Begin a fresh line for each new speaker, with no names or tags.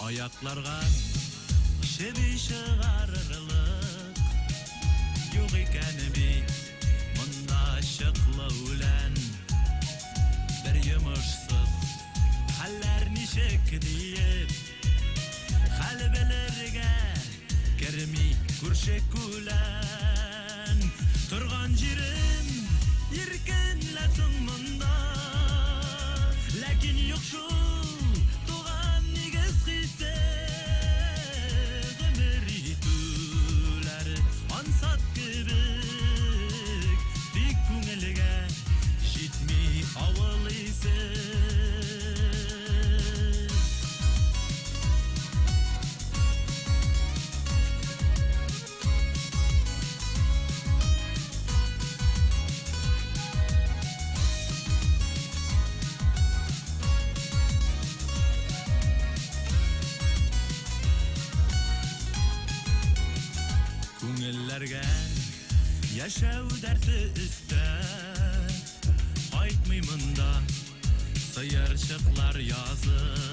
Аякларга чеби чыгарырлык юк икән бит монда чыклы үлән. Бер йомышсыз хәлләр ничек диеп, хәл белергә керми күрше күлән. Торган җирем иркен лә соң монда, ләкин юк шул туган нигез хисе. Гомер итүләр ансат кебек, тик күңелгә җитми авыл исе. Күңелләргә яшәү дәрте өстәп, кайтмый монда сыерчыклар язы.